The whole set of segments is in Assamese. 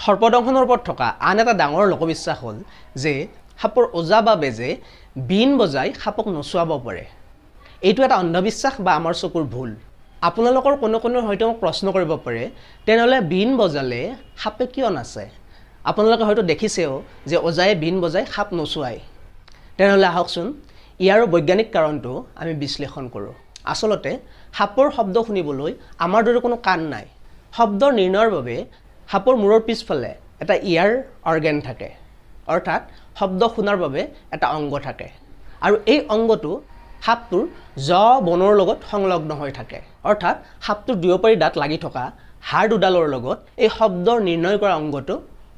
সৰ্পদংশনৰ ওপৰত থকা আন এটা ডাঙৰ লোকবিশ্বাস হ'ল যে সাপৰ ওজা বা বেজে বীণ বজাই সাপক নচুৱাব পাৰে। এইটো এটা অন্ধবিশ্বাস বা আমাৰ চকুৰ ভুল। আপোনালোকৰ কোনো কোনো হয়তো মোক প্ৰশ্ন কৰিব পাৰে, তেনেহ'লে বীণ বজালে সাপে কিয় নাচে? আপোনালোকে হয়তো দেখিছেও যে ওজায়ে বীণ বজাই সাপ নচুৱায়। তেনেহ'লে আহকচোন ইয়াৰো বৈজ্ঞানিক কাৰণটো আমি বিশ্লেষণ কৰোঁ। আচলতে সাপৰ শব্দ শুনিবলৈ আমাৰ দৰে কোনো কাণ নাই। শব্দ নিৰ্ণয়ৰ বাবে সাপৰ মূৰৰ পিছফালে এটা ইয়াৰ অৰ্গেন থাকে, অৰ্থাৎ শব্দ শুনাৰ বাবে এটা অংগ থাকে আৰু এই অংগটো সাপটোৰ জ বনৰ লগত সংলগ্ন হৈ থাকে। অৰ্থাৎ সাপটোৰ দুয়োপাৰি দাঁত লাগি থকা হাড় দুডালৰ লগত এই শব্দ নিৰ্ণয় কৰা অংগটো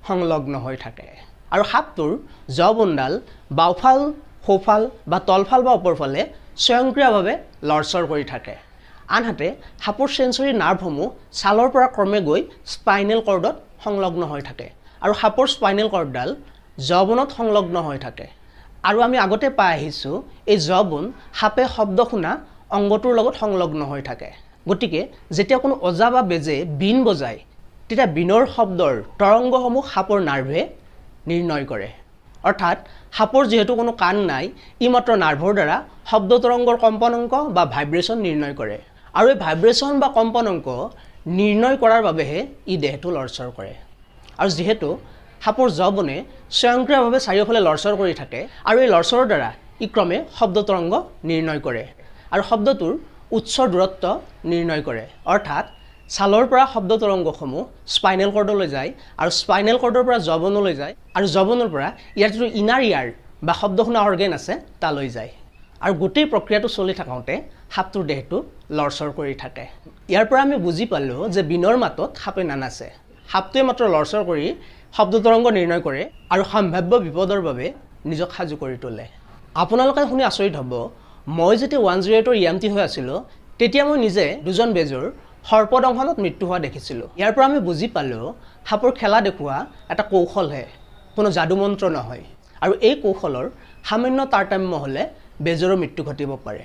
সংলগ্ন হৈ থাকে আৰু সাপটোৰ জ বনডাল বাওঁফাল, সোঁফাল বা তলফাল বা ওপৰফালে স্বয়ংক্ৰিয়ভাৱে লৰচৰ কৰি থাকে। আনহাতে সাপৰ চেঞ্চৰী নাৰ্ভসমূহ ছালৰ পৰা ক্ৰমে গৈ স্পাইনেল কৰ্ডত সংলগ্ন হৈ থাকে আৰু সাপৰ স্পাইনেল কৰ্ডডাল যৱনত সংলগ্ন হৈ থাকে। আৰু আমি আগতে পাই আহিছোঁ এই যৱন সাপে শব্দ শুনা অংগটোৰ লগত সংলগ্ন হৈ থাকে। গতিকে যেতিয়া কোনো ওজা বা বেজে বীণ বজায়, তেতিয়া বীণৰ শব্দৰ তৰংগসমূহ সাপৰ নাৰ্ভে নিৰ্ণয় কৰে। অৰ্থাৎ সাপৰ যিহেতু কোনো কাণ নাই, ই মাত্ৰ নাৰ্ভৰ দ্বাৰা শব্দ তৰংগৰ কম্পনাংক বা ভাইব্ৰেশ্যন নিৰ্ণয় কৰে আৰু এই ভাইব্ৰেশ্যন বা কম্পনাংক নিৰ্ণয় কৰাৰ বাবেহে ই দেহটো লৰচৰ কৰে। আৰু যিহেতু সাপৰ যৱনে স্বয়ংক্ৰিয়ভাৱে চাৰিওফালে লৰচৰ কৰি থাকে আৰু এই লৰচৰৰ দ্বাৰা ই ক্ৰমে শব্দ তৰংগ নিৰ্ণয় কৰে আৰু শব্দটোৰ উৎসৰ দূৰত্ব নিৰ্ণয় কৰে। অৰ্থাৎ ছালৰ পৰা শব্দ তৰংগসমূহ স্পাইনেল কৰ্ডলৈ যায় আৰু স্পাইনেল কৰ্ডৰ পৰা যৱনলৈ যায় আৰু যৱনৰ পৰা ইয়াৰ যিটো ইনাৰ ইয়াৰ বা শব্দ শুনা অৰ্গেন আছে তালৈ যায় আৰু গোটেই প্ৰক্ৰিয়াটো চলি থাকোঁতে সাপটোৰ দেহটো লৰচৰ কৰি থাকে। ইয়াৰ পৰা আমি বুজি পালোঁ যে বীণৰ মাতত সাপে নানাচে, সাপটোৱে মাত্ৰ লৰচৰ কৰি শব্দ তৰংগ নিৰ্ণয় কৰে আৰু সম্ভাৱ্য বিপদৰ বাবে নিজক সাজু কৰি তোলে। আপোনালোকে শুনি আচৰিত হ'ব, মই যেতিয়া 108ৰ EMT হৈ আছিলোঁ তেতিয়া মই নিজে দুজন বেজৰ সৰ্পদংশনত মৃত্যু হোৱা দেখিছিলোঁ। ইয়াৰ পৰা আমি বুজি পালোঁ সাপৰ খেলা দেখুওৱা এটা কৌশলহে, কোনো যাদুমন্ত্ৰ নহয় আৰু এই কৌশলৰ সামান্য তাৰতম্য হ'লে বেজৰো মৃত্যু ঘটিব পাৰে।